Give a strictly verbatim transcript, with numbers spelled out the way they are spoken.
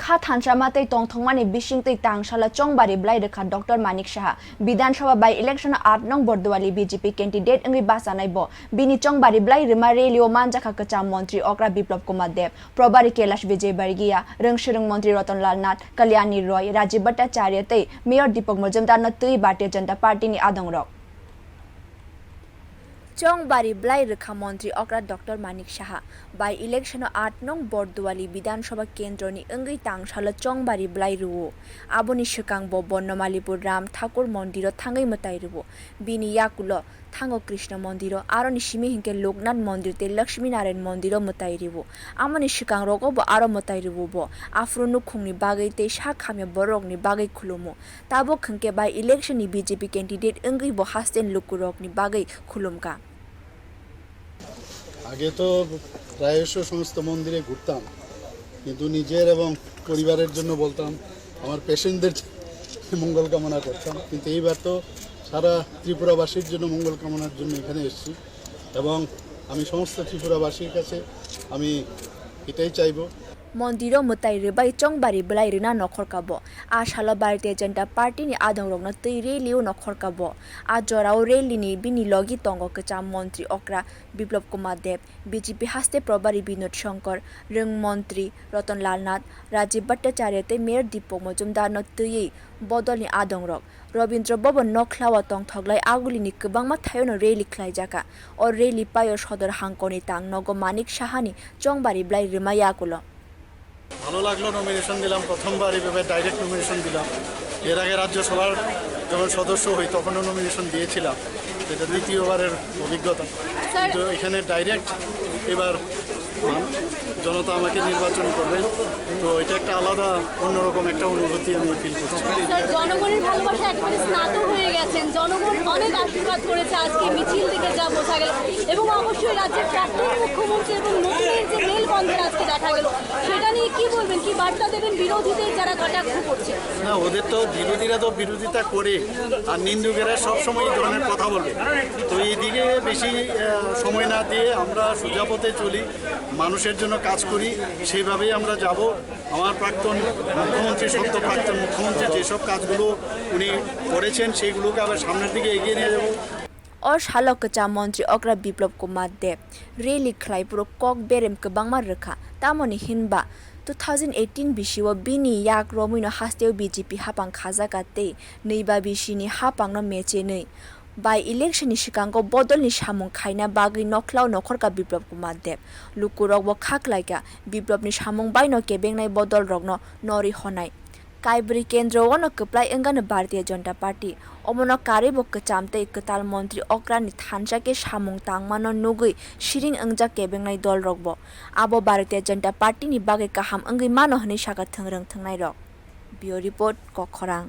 Ha thansa ma tei tongthokmani bisingtwi tang salo chongbari bwlai rwkha Doctor Manik Saha. Bidhan Sabha by election o aat nong Borduali B J P candidate wngwi bachanai bo. Bini chongbari bwlai rwma rally o manjakha kwcham montri okra Biplab Kumar Deb, Probari Kailash Vijay Bargiya, rwngswrwng montri Ratan Lal Nath, Kalyani Roy, Rajiv Bhattacharya tei Mayor Deepak Majumdar no twi Bharatiya Janata Party ni adongrok. Chongbari bwlai rwkha montri okra Doctor Manik Saha. By election o aat nong Borduali Bidhan Sabha kendroni wngwi tang salo chongbari bwlai rwo. Aboni swkang bo Bonomalipur Ram Thakur mondiro thangwi mwtai rwo. Bini yakulo thango Krishna mondiro, aroni simi hinkhe Loknath mondir tei Lakshmi Narayan mondiro mwtai rwo. Amoni swkang rogo bo aro mwtai rwo bo. Aphuru nukhungni bagwi tei sak hamya bororokni bagwi khulumo. Tabuk hwnkhe by election ni B J P candidate wngwi bo haste ni lukurokni bagwi khulumkha. আগে তো প্রায়শ সমস্ত মন্দিরে ঘুরতাম, কিন্তু নিজের এবং পরিবারের জন্য বলতাম, আমার পেশেন্টদের মঙ্গল কামনা করতাম। কিন্তু এইবার তো সারা ত্রিপুরাবাসীর জন্য মঙ্গল কামনার জন্য এখানে এসেছি এবং আমি সমস্ত ত্রিপুরাবাসীর কাছে আমি এটাই চাইবো। Mondiro mwtai rwbai chongbari bwlai rwna nokhorka bo. A salo Bharatiya Janata Party ni adongrokno twi rally o nokhorka bo. A jorao rally ni bini logi tongo kwcham montri okra Biplab Kumar Deb, B J P haste Probari Binod Shankar, rwng montri Ratan Lal Nath, Rajiv Bhattacharya tei Mayor Deepak Majumdar no twiwi bodolni adongrok. Rabindra Bhavan nokhlao tongthoklai agulini kwbangma thaiono rally khlaijakha. O rally paio sodor hangkoni tang nogo Manik Sahani chongbari bwlai rwma yakulo. ভালো লাগলো নমিনেশন দিলাম, প্রথমবার এইভাবে direct nomination দিলাম। এর আগে রাজ্যসভার যখন সদস্য হই তখনও নমিনেশন দিয়েছিলাম, এটা দ্বিতীয়বারের অভিজ্ঞতা। স্যার, কিন্তু এখানে ডাইরেক্ট এবার জনতা আমাকে নির্বাচন করবে, তো এটা একটা আলাদা অন্যরকম একটা অনুভূতি আমি ফিল করছি। স্যার, জনগণের ভালোবাসা একেবারে স্নাত হয়ে গেছেন, জনগণ অনেক আশীর্বাদ করেছে আজকে মিছিল থেকে যা বোঝা গেল, এবং অবশ্যই রাজ্যের প্রাক্তন মুখ্যমন্ত্রী এবং নতুনের যে মেলবন্ধন আজকে দেখা গেল, সেটা নিয়ে কি বলবেন, কি বার্তা দেবেন বিরোধীদের যারা কটাক্ষ করছে? না, ওদের তো বিরোধীরা তো বিরোধিতা করে, আর নিন্দুকেরা সবসময় এই ধরনের কথা বলবে। তো এইদিকে বেশি আহ, সময় না দিয়ে আমরা সোজা পথে চলি, মানুষের জন্য কাজ করি, সেইভাবেই আমরা যাব। আমার প্রাক্তন মুখ্যমন্ত্রী, সদ্য প্রাক্তন মুখ্যমন্ত্রী যেসব কাজগুলো উনি করেছেন, সেইগুলোকে আবার সামনের দিকে এগিয়ে নিয়ে যাব। O salo kwcham montri okra Biplab Kumar Deb rally khlai phuru kok berem kwbangma rwkha, tamoni hinba two thousand eighteen bisio bini yak romwino hasteo B J P hapang khajakha tei nwiba bisini hapangno mechenwi. By election ni swkango bodolni samung khaina bagwi nokhlao nokhorka Biplab Kumar Deb. Lukurokbo kha klaikha, Biplabni samung baino kebengnai bodolrokno norwi honai. Kaibrwi kendro-o no kwplai wngano Bharatiya Janata Party. Omono karwibo kwcham tei kwtal montri okrani thansa khe samung tangmano nugwi siring wngjak kebengnai dolrokbo. Abo Bharatiya Janata Party ni bagwi kaham wngwi mano hwnwi sakha thwngrwng thwngnairok. Bureau Report, Kokkhorang.